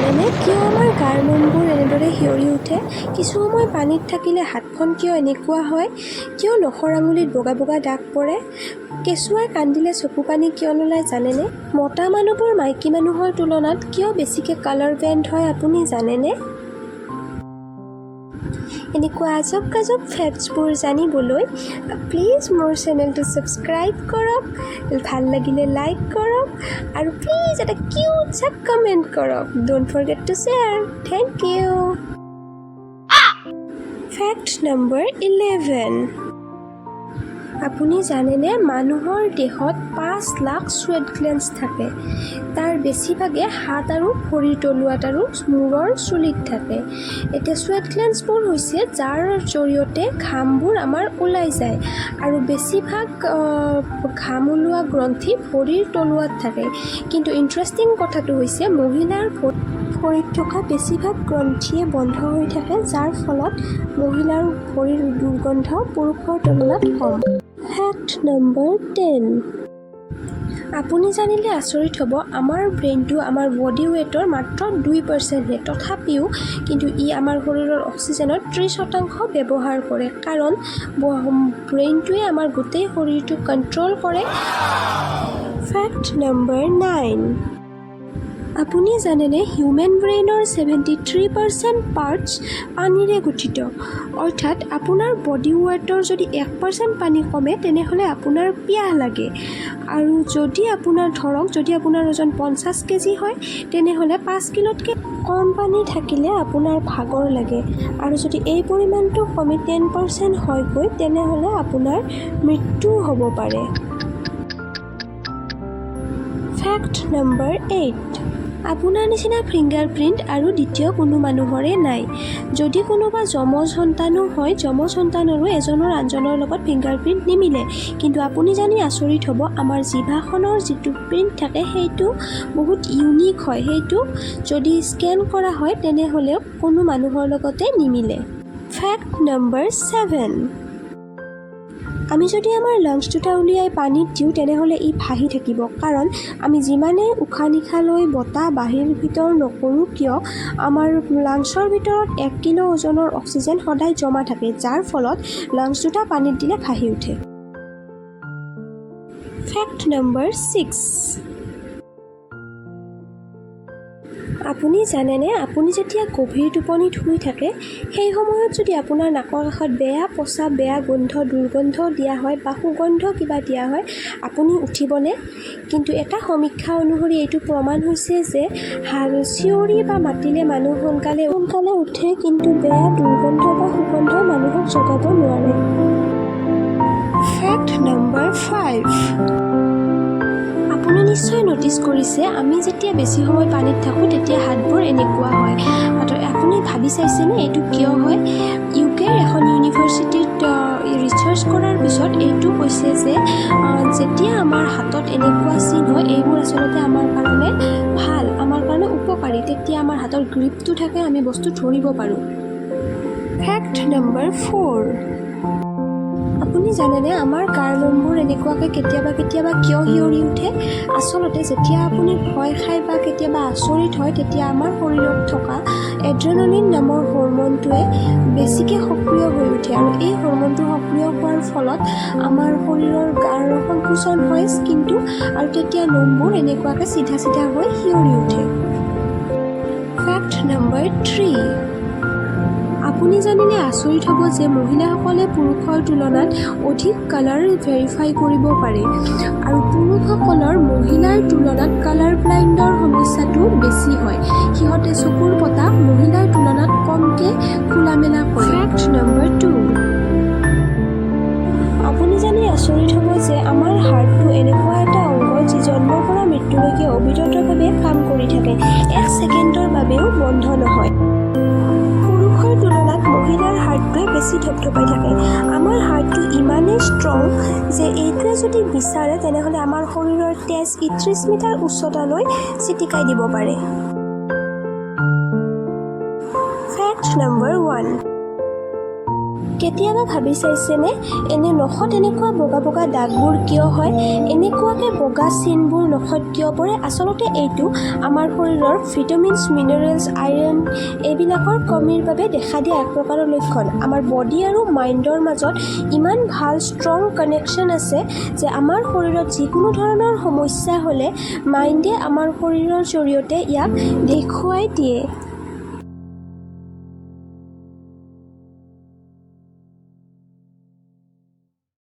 জানেনে কিয় আমাৰ গাৰ নোমবোৰ এনেদৰে শিয়ৰি উঠে? কিছু সময় পানীত থাকিলে হাতখন কিয় এনেকুৱা হয়? কিয় নখৰ আঙুলিত বগা বগা দাগ পৰে? কেঁচুৱাই কান্দিলে চকুপানী কিয় নোলায় জানেনে? মতা মানুহবোৰ মাইকী মানুহৰ তুলনাত কিয় বেছিকৈ কালাৰ ব্লাইণ্ড হয়, আপুনি জানেনে? এনেকুৱা আজব গজব ফেক্টছবোৰ জানিবলৈ প্লিজ মোৰ চেনেলটো ছাবস্ক্ৰাইব কৰক, ভাল লাগিলে লাইক কৰক আৰু প্লিজ এটা কিউট চা কমেণ্ট কৰক। Don't forget to share. Thank you. Fact number 11. আপুনি জানেনে মানুহৰ দেহত 5 লাখ চুৱেট গ্লেণ্ডছ থাকে? তাৰ বেছিভাগে হাত আৰু ভৰিৰ তলুৱাত আৰু মূৰৰ চুলিত থাকে। এতিয়া চুৱেট গ্লেণ্ডছবোৰ হৈছে যাৰ জৰিয়তে ঘামবোৰ আমাৰ ওলাই যায় আৰু বেছিভাগ ঘাম ওলোৱা গ্ৰন্থি ভৰিৰ তলুৱাত থাকে। কিন্তু ইণ্টাৰেষ্টিং কথাটো হৈছে, মহিলাৰ ভৰিত থকা বেছিভাগ গ্ৰন্থিয়ে বন্ধ হৈ থাকে, যাৰ ফলত মহিলাৰ ভৰিৰ দুৰ্গন্ধ পুৰুষৰ তুলনাত কম। Fact number 10. আপুনি জানিলে আচৰিত হ'ব, আমাৰ ব্ৰেইনটো আমাৰ বডি ৱেইটৰ মাত্ৰ 2%হে। তথাপিও কিন্তু ই আমাৰ শৰীৰৰ অক্সিজেনৰ 30% ব্যৱহাৰ কৰে, কাৰণ ব্ৰেইনটোৱে আমাৰ গোটেই শৰীৰটো কণ্ট্ৰল কৰে। Fact number 9. আপুনি জানেনে হিউমেন ব্ৰেইনৰ 73% পাৰ্টছ পানীৰে গঠিত? অৰ্থাৎ আপোনাৰ বডি ৱেটৰ যদি 1% পানী কমে, তেনেহ'লে আপোনাৰ পিয়াহ লাগে। আৰু যদি আপোনাৰ ধৰক যদি আপোনাৰ ওজন 50 কেজি হয়, তেনেহ'লে 5 কিলোতকৈ কম পানী থাকিলে আপোনাৰ ভাগৰ লাগে আৰু যদি এই পৰিমাণটো কমি 10% হয়গৈ, তেনেহ'লে আপোনাৰ মৃত্যুও হ'ব পাৰে। Fact number 8. আপোনাৰ নিচিনা ফিংগাৰ প্ৰিণ্ট আৰু দ্বিতীয় কোনো মানুহৰে নাই। যদি কোনোবা যমজ সন্তানো হয়, যমজ সন্তানৰো এজনৰ আনজনৰ লগত ফিংগাৰ প্ৰিণ্ট নিমিলে। কিন্তু আপুনি জানি আচৰিত হ'ব, আমাৰ জিভাখনৰ যিটো প্ৰিণ্ট থাকে, সেইটো বহুত ইউনিক হয়। সেইটো যদি স্কেন কৰা হয়, তেনেহ'লেও কোনো মানুহৰ লগতে নিমিলে। Fact number 7. আমি যদি আমাৰ লাংছ দুটা উলিয়াই পানীত দিওঁ, তেনেহ'লে ই ভাহি থাকিব, কাৰণ আমি যিমানেই উশাহ নিশাহ লৈ বতাহ বাহিৰ ভিতৰ নকৰোঁ কিয়, আমাৰ লাংছৰ ভিতৰত 1 কিলো ওজনৰ অক্সিজেন সদায় জমা থাকে, যাৰ ফলত লাংছ দুটা পানীত দিলে ভাহি উঠে। Fact number 6. আপুনি জানেনে আপুনি যেতিয়া গভীৰ টোপনিত শুই থাকে, সেই সময়ত যদি আপোনাৰ নাকৰ কাষত বেয়া পচা বেয়া গোন্ধ, দুৰ্গন্ধ দিয়া হয় বা সুগন্ধ কিবা দিয়া হয়, আপুনি উঠিবনে? কিন্তু এটা সমীক্ষা অনুসৰি এইটো প্ৰমাণ হৈছে যে চিঞৰি বা মাতিলে মানুহ সোনকালে সোনকালে উঠে, কিন্তু বেয়া দুৰ্গন্ধ বা সুগন্ধই মানুহক জগাব নোৱাৰে। Fact number 5. আপুনি নিশ্চয় ন'টিছ কৰিছে, আমি যেতিয়া বেছি সময় পানীত থাকোঁ, তেতিয়া হাতবোৰ এনেকুৱা হয়। আপুনি ভাবি চাইছেনে এইটো কিয় হয়? ইউ কেৰ এখন ইউনিভাৰ্চিটিত ৰিচাৰ্চ কৰাৰ পিছত এইটো কৈছে যে যেতিয়া আমাৰ হাতত এনেকুৱা চিন হয়, এইবোৰ আচলতে আমাৰ কাৰণে ভাল, আমাৰ কাৰণে উপকাৰী। তেতিয়া আমাৰ হাতৰ গ্ৰিপটো থাকে, আমি বস্তু ধৰিব পাৰোঁ। Fact number 4. আপুনি জানেনে আমাৰ গাৰ নোমবোৰ এনেকুৱাকৈ কেতিয়াবা কেতিয়াবা কিয় শিয়ৰি উঠে? আচলতে যেতিয়া আপুনি ভয় খায় বা কেতিয়াবা আচৰিত হয়, তেতিয়া আমাৰ শৰীৰত থকা এড্ৰেনলিন নামৰ হৰম'নটোৱে বেছিকৈ সক্ৰিয় হৈ উঠে আৰু এই হৰম'নটো সক্ৰিয় হোৱাৰ ফলত আমাৰ শৰীৰৰ গাৰ সংকোচন হয় স্কিনটো আৰু তেতিয়া নোমবোৰ এনেকুৱাকৈ চিধা চিধা হৈ শিয়ৰি উঠে। Fact number 3. আপুনি জানিলে আচৰিত হ'ব যে মহিলাসকলে পুৰুষৰ তুলনাত অধিক কালাৰ ভেৰিফাই কৰিব পাৰে আৰু পুৰুষসকলৰ মহিলাৰ তুলনাত কালাৰ ব্লাইণ্ডৰ সমস্যাটো বেছি হয়। সিহঁতে চকুৰ পতা মহিলাৰ তুলনাত কমকৈ খোলা মেলা কৰে। Fact number 2. আপুনি জানি আচৰিত হ'ব যে আমাৰ হাৰ্টটো এনেকুৱা এটা অংগ যি জন্মৰ পৰা মৃত্যুলৈকে অবিৰতভাৱে কাম কৰি থাকে, এক ছেকেণ্ডৰ বাবেও বন্ধ নহয়। পুৰুষৰ তুলনাত মহিলাৰ হাৰ্টটোৱে বেছি ধপধপাই থাকে। আমাৰ হাৰ্টটো ইমানেই ষ্ট্ৰং যে এইটোৱে যদি বিচাৰে, তেনেহ'লে আমাৰ শৰীৰৰ তেজ ই 30 মিটাৰ উচ্চতালৈ ছিটিকাই দিব পাৰে। Fact number 1. কেতিয়াবা ভাবি চাইছেনে, এনে নখত এনেকুৱা বগা বগা দাগবোৰ কিয় হয়? এনেকুৱাকৈ বগা চিনবোৰ নখত কিয় পৰে? আচলতে এইটো আমাৰ শৰীৰৰ ভিটামিনছ, মিনাৰেলছ, আইৰণ এইবিলাকৰ কমিৰ বাবে দেখা দিয়া এক প্ৰকাৰৰ লক্ষণ। আমাৰ বডি আৰু মাইণ্ডৰ মাজত ইমান ভাল ষ্ট্ৰং কানেকশ্যন আছে যে আমাৰ শৰীৰত যিকোনো ধৰণৰ সমস্যা হ'লে মাইণ্ডে আমাৰ শৰীৰৰ জৰিয়তে ইয়াক দেখুৱাই দিয়ে।